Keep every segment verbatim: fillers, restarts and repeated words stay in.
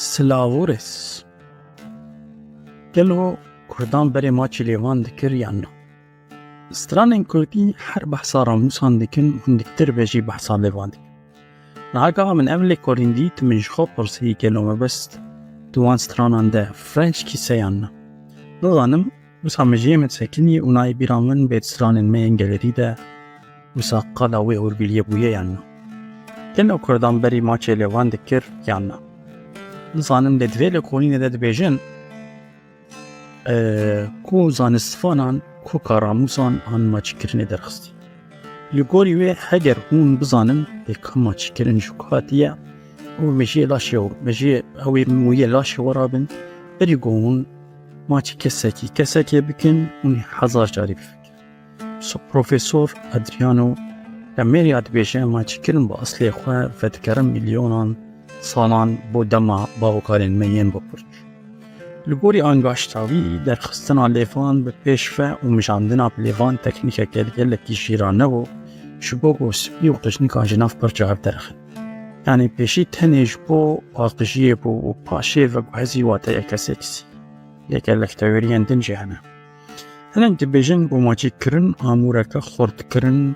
Silav û rêz. Gelo Kurdan berê maçî lêvan dikir yan na? Stranên Kurdî her behsa ramûsan dikin, hûn diktir be jî behsa lêvan dikin. Niha gava min ev lêkolîn dît, min ji xwe pirsî gelo mebest di wan stranan de French kîse yan na? Nizanim, wisa mijiyê min sekinî û nayê bîra min bê di stranên me yên gelerî de wisa qala wê hûrgiliyê bûye yan na? Gelo Kurdan berî maçê lêvan dikir yan na? Nizanim lê di vê lêkolînê de dibêjin, e, ku zanistvanan, ku karamûsan an maçîkirinê derxistî. Li gorî wê heger hûn bizanin lê ka maçîkirin ji ku hatiye û mejiyê laşê, mejiyê ew ê mûyê laşê we rabin, berî ku hûn maçî kesekî, kesekê bikin, hûn ê hezar carî bifikirin. So-, Profesor Adriano Lamêrya dibêje, maçîkirin bi eslê xwe vedikerin milyonan salan bo dema bav û kalên me yên bi pirç. Li gorî angaşta wî, derxistina lêvan bi pêş ve û mijandina bi lêvan teknîkeke gelekî jîrane bû, ji bo ku spî û qijnika ji nav pirça hev derxin. Yanî pêşî tenê ji bo paqijiyê bû û paşê veguhezî wateyeke seksî. Yê gelek teoriyên din jî hene. Hinek dibêjin ku maçîkirin amûreke xurtkirin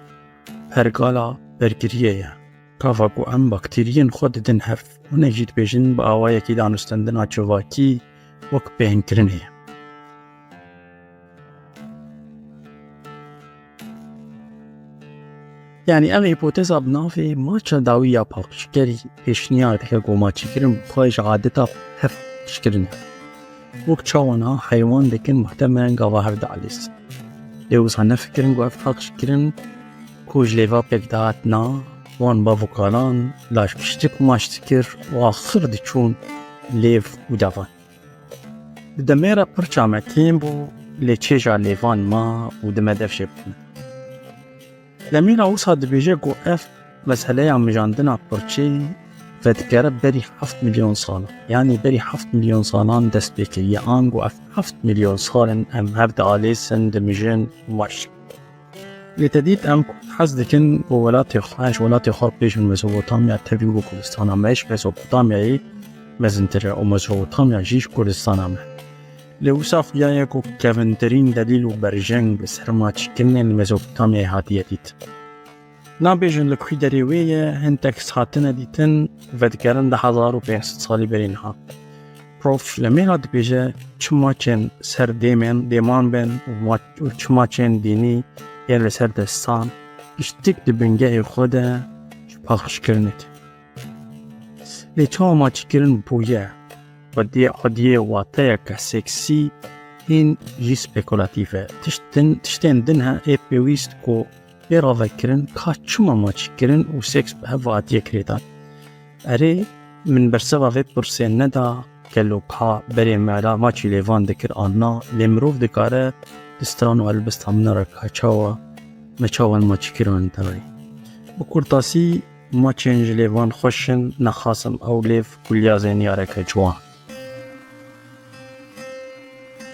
pergala bergiriyê ye. Gava ku em bakteriyên xwe didin hev, hinek jî dibêjin bi awayekî danûstendina civakî wek pêhênkirinê ye. Yanî ev hîpoteza bi navê maça dawî ya paqijkerî pêşniyar dike ku maçîkirin bi xwe ji adeta hev paqijkirin e. Wek çawa niha heywan dikin, muhtemelen gava hev dialîzin. Lê wisa nefikirin ku ev paqijkirin ku ji lêva pêk dihatina wan bav û kalan, laş piştik maç dikir û axir diçûn lêv û devan. Di demê re pirça me kêm bû, lê çêja lêvan ma û di me dev jê bûne. Lemîra wisa dibêje ku ev meseleya mijandina pirçê vedikere berî heft milyon salan. Yanî berî heft milyon salan dest pê kiriye. Ango ev heft milyon sal in em hev dialîzin, dimijin û maç dikin. Lê te dît em hez dikin ku welatê xwe, ji welatê xwe pêş bi Mezopotamya tevî ku Kurdistana me, ji Mezopotamyayê mezintir e û Mezopotamya jî ji Kurdistana me. Lê wisa xuya ye ku kevintirîn delîl û berjeng li ser maçîkirinên li Mezopotamyayê hatiye dîtin. Nabêjin li kwî derê wê ye, hin tekst hatine dîtin, vedikerin di hezar û pênc sed salî berî niha. Prof Lemêra dibêje, çi maçên ser dêmên, dêman bên û ma-, û çi maçên dînî yên li ser destan, piştik di bingehê xwe de ji paqijkirinê tê. Lê çawa maçîkirin bûye xwediyê, xwediyê wateyeke seksî hîn jî spekulatif e. Tiştin, tiştên din he ê pêwîst ku bê ravekirin ka çima maçîkirin û seks bi hev hatiye girêdan. Erê, min berseva vê pirsê neda, gelo ka berê me la maçî lêvan dikir an na, lê mirov dikare di stran û helbesta min re ka çawa me çawa maçîkirin tevayî. Bi kurtasî, maçên ji lêvan xweş in, nexasim ew lêv kuliya zêniyareke ciwan.